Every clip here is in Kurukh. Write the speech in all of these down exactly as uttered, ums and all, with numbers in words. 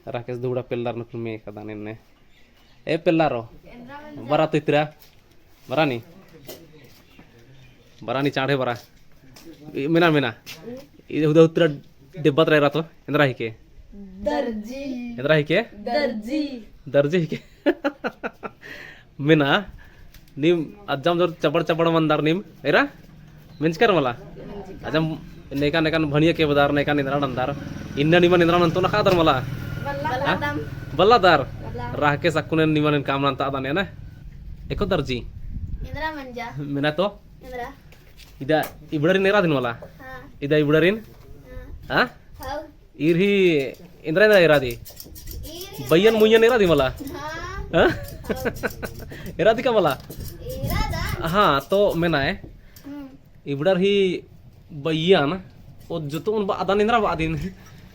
राकेश दुबड़ा पेल्लर नकुल में कदा नेन्ने। ए पेल्लरो। बरा तो इतरा। बरा नी। बरा नी चाँड़े बरा। इ-, मेना, मेना। इ-, उदा उत्तरा डेब्बा तरा एरा तो। एन्दरा हिके? दर्जी। एन्दरा हिके? दर्जी। दर्जी हिके? मेना, नीम अज्जम जोर चबड़ चबड़ मंदर नीम, एरा? मेंजकर मला? अज्जम नेका नेका भनिया के बदार नेका निंदरा नंदर। इन्ना निमन निंदरा नंतो ना कादर मला? बल्ला हाँ? दम। बल्ला दर? बल्ला। राह के सक्कुन निमन काम नंता अदन है ना? एको दर्जी? एन्दरा मंजा। मेना तो? एन्दरा? इदा इबड़ारिन एरा दिन मला? हाँ। इदा इबड़ारिन? हाँ। हाँ? हाँ। ईर ही एन्दरा एन्दरा एरा दी? ईर ही बइयन मुइयन एरा दी मला? हाँ। हाँ? एरा दी का मला? एरा दा। हाँ, तो मेना है। हम्म। इबड़ार ही बइयन ओज्जोन बअदन एन्दरा बअदिन।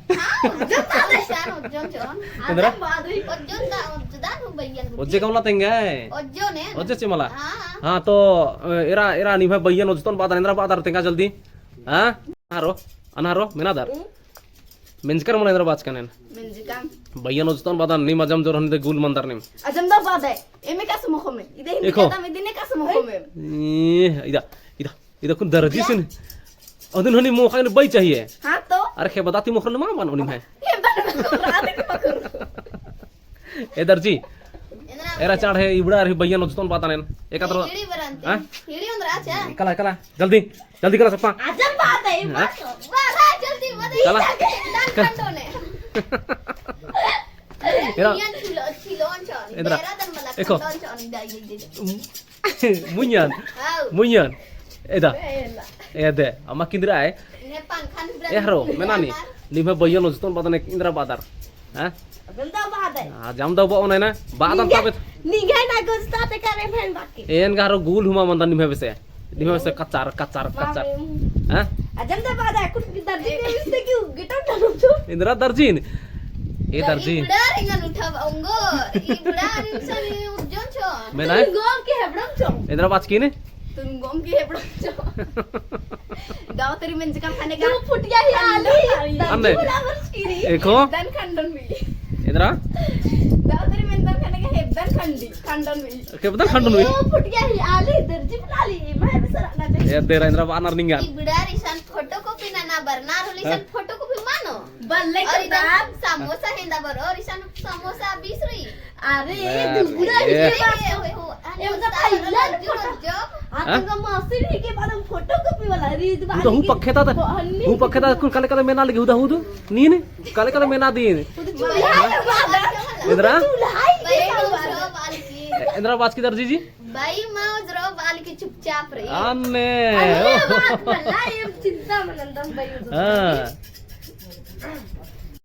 हाँ, ओज्जोन बअदन, ओज्जोन चोन। एन्दरा? ओज्जोन दा, ओज्जोन दा बइयन। ओज्जे का मला तेंगा है? ओज्जोन है। ओज्जे चे मला? हाँ, हाँ। हाँ, तो, एरा, एरा निम्है बइयन ओज्जोन बअदन एन्दरा बअदर तेंगा जल्दी। हाँ? अनहरो, अनहरो, मेना दर। हम्म। मेंजकर मला एन्दरा बाचकन एन। मेंजकम। बइयन ओज्जोन बअदन, नीम अज्जम जोर हनी दे गुल मंदर नीम। अज्जम दा बअदय, एम एकासे मोख़ोम। इदे हिन्दी एखो। कहता में इदे एकासे मोख़ोम। ई, इदा, इदा, इदा कुन दर्जी सिन। अदिन हनी मोख़ा बई चाहिए। हाँ तो? अरे खे बदाती मोख़र मा बन उनी में। ये बन मोख़र, आदे की मोख़र। ए दर्जी। एरा चाँड़े इबड़ार ही बइयन ओज्जोन बअदन एन। एका तरो। हिड़ी बरन ते। हाँ? हिड़ी उन्दरा चा। कला, कला। जल्दी, जल्दी कला सप्पा। अज्जम बअदय, हाँ? बस। वाह, वाह, जल्दी, मत कला। इधर खंडो ने। एरा। नियन छिलो, छिलोन चोन। एन्दरा। बेरा दन मला एखो। खंडोन चोन, इदा, इदा, इदा। मुइयन। हाँ। मुइयन। एदा। एदा। एदे, अमा किंदरा है। ने पंखा निबरा ए हरो, मेना नी। निम्है बइयन ओज्जोन बअदन एन्दरा बअदर। हाँ? अज्जम दा बअदय। हाँ, अज्जम दा बअओन है ना। बअदन निंगे, तबे। निंगे ना गोस्ता ते करे फैन बाकी। एन गा हरो गुल हुमा मंदन निम्है बेसे। निम्है बेसे कचार, कचार, कचार। बाबे। हाँ? अज्जम दा बअदय, कुछ दर्जी ने इससे क्यों गिटार डालूं छो? एन्दरा दर्जीन। ए दर्जी। इबड़ा रिंगन उठा ओंगो। इबड़ा रिंगन उज्जोन छो। मेना है? तुम गोम के हेबड़म छो। एन्दरा बाचकी ने? तुम गोम के हेबड़म छो। दाव तरी मेंजकम खाने का। दू फुटिया ही आली। अन्ने। दर्जी बराबर चिरी। एखो। दन खंडन भी। एन्दरा? दाव तरी मेंजकम खाने का हेबदन खंडी, खंडन भी। हेबदन खंडन भी। दू फुटिया ही आली, दर्जी बना ली। मैं भी सराहना चाहिए। ए, देरा एन्दरा बानर निंगा। इबड़ा रिसन photocopy ना, ना बरना रोली हाँ। सन photocopy मानो। बल्ले और इधर किताब। समोसा हेंदा बरो, और इसन समोसा बीस रुई। अरे, अरे, दुगुना ए। ही बात। ए, ए, हो, अरे, एम तो उस्ताद पहला बरो, फोटो। जो। आ, हाँ? तुमका मौसी भी के बाद हम photocopy वाला रीत बात उदा हूँ की। पक्खे ता, वो अन्नी हूँ पक्खे ता, कुन काले काले मेना लगी, उदा हूँ दू, नीन, काले काले मेना दीन। वो तो चूल्हा है, बात है। एन्दरा? चूल्हा है, भाई, ये बात है। एन्दरा बाचकी दर्जी जी? भाई, माँ उजरो बाल की चुपचाप रही। अन्ने। अन्ने बात भला, ये चिंता मनंदम भाई उजरो। हाँ।